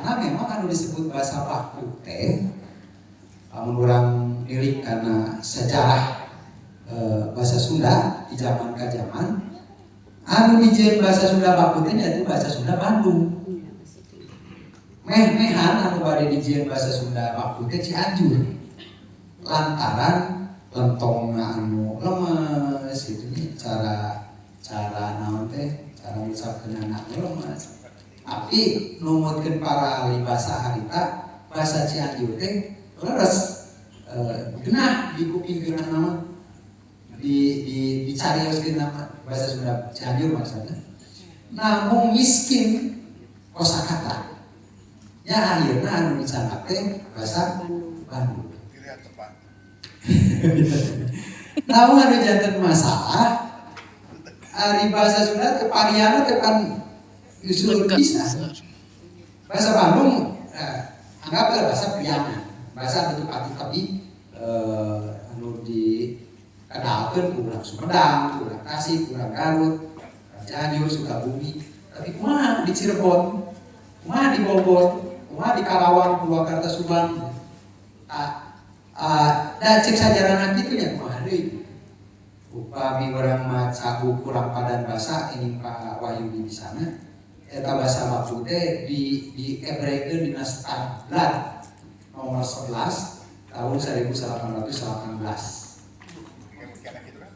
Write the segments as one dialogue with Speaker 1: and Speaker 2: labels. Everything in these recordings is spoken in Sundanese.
Speaker 1: Karena memang anu disebut bahasa baku teh, lamun urang nilik karena sejarah bahasa Sunda di zaman ke zaman, anu dijieun bahasa Sunda baku teh yaitu bahasa Sunda Bandung. Meh-mehan anu bade dijieun bahasa Sunda baku teh Cianjur, lantaran lentongna anu lemes gitu nya, cara cara naon teh, cara ngucapkeun anu lemes. Tapi numutkeun para ahli bahasa harita, bahasa Cianjur teh leres, genah di kupingkeun nama di dicarioskeun nama bahasa Sunda Cianjur maksudnya, namun miskin kosakata ya. Akhirnya anu dicandak teh bahasa Bandung.
Speaker 2: Pilihan tepat.
Speaker 1: Namun anu janten masalah, ari bahasa Sunda teh varianna teh kan justru bisa. Bahasa Bandung anggaplah bahasa Priangan, bahasa anu pati, tapi anu di kedalkeun ku urang Sumedang, ku urang Tasik, ku urang Garut, Cianjur, Sukabumi. Tapi kumaha di Cirebon, kumaha di Bogor, kumaha di Karawang, Purwakarta, Subang? Ah, ah, da cek sajarahna kitu nya, kumaha deui? Upami urang maca buku Rampadan Basa ini, Pak Wahyudi di sana, eta bahasa baku teh di ebrekeun dina Tablat nomor 11 tahun 1818.
Speaker 2: Kayak gitu kan.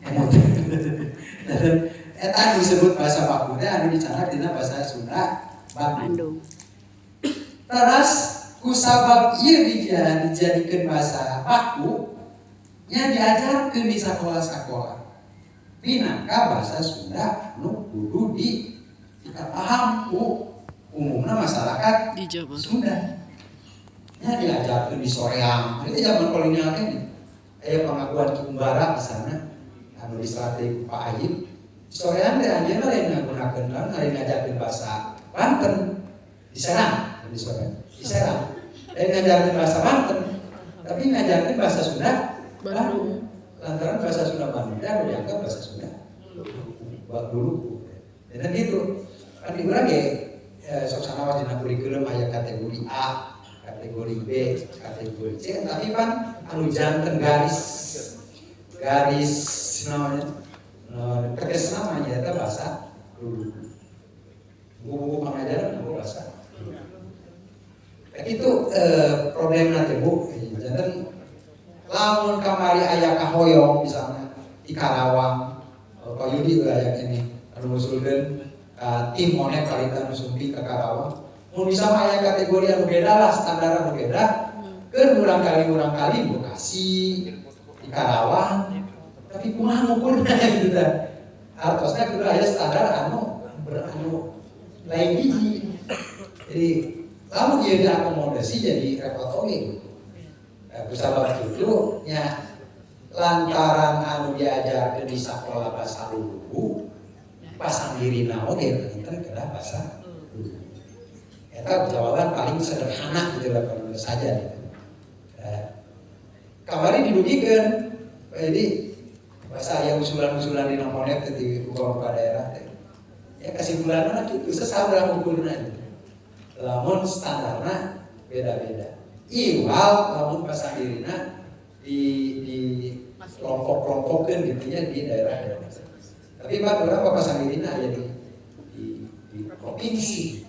Speaker 1: Emot. Dan eta disebut bahasa baku teh anu dicandak dina bahasa Sunda Bandung.
Speaker 3: Bandung.
Speaker 1: Teras kusabab ieu dijadikeun bahasa baku nya, diajarkeun di sekolah-sekolah minangka bahasa Sunda nu kudu di kita paham ku umumna masyarakat
Speaker 3: Di Jawa Barat.
Speaker 1: Sunda. Nya diajarkeun di Soreang. Itu zaman kolonial kan aya pengakuan Ki Umbara di sana anu diselatih ku Pak Ayib. Di Soreang teh anjeunna lain ngagunakeun, lain ngajarkeun bahasa Banten. Di Serang, di Soreang, di Serang lain ngajarkeun bahasa Banten, tapi ngajarkeun bahasa Sunda
Speaker 3: Bandung.
Speaker 1: Lantaran bahasa Sunda Bandung teh anu dianggap bahasa Sunda dulu dan gitu kan. Di urang ge sok sanaos dina kurikulum aya kategori A, kategori B, kategori C, tapi kan anu janten garis garis namanya tegas namanya eta bahasa dulu, buku-buku pengajaran aku bahasa. Nah, itu problem nanti, Bu. Janten lamun kamari aya kahoyong misalnya di Karawang, Pak Yudi aya ini anu ngusulkeun ka tim monet kalita nu sumping ke Karawang, mun bisa mah aya kategori anu beda lah, standar anu beda keur murangkali di Bekasi, di Karawang. Tapi kumaha ngukurna gitu tah? Artosna kudu aya standar anu anu lain hiji. Jadi lamun ieu diakomodasi jadi repot oge gitu. Nah, kusabab itu nya, lantaran anu diajarkeun di sakola bahasa lugu, pasandirina oge panginten kedah bahasa lugu. Eta jawaban paling sederhana gitu lah, kalau saja gitu. Nah, kamari didugikeun, jadi bahasa aya usulan-usulan di monet di beberapa daerah teh. Ya kesimpulannya gitu, sesah urang ukurna gitu. Lamun standarna beda-beda. Iwal lamun pasandirina di kelompok-kelompokeun gitu nya di daerah-daerah. Tapi Pak, beberapa pasandirina aya di provinsi.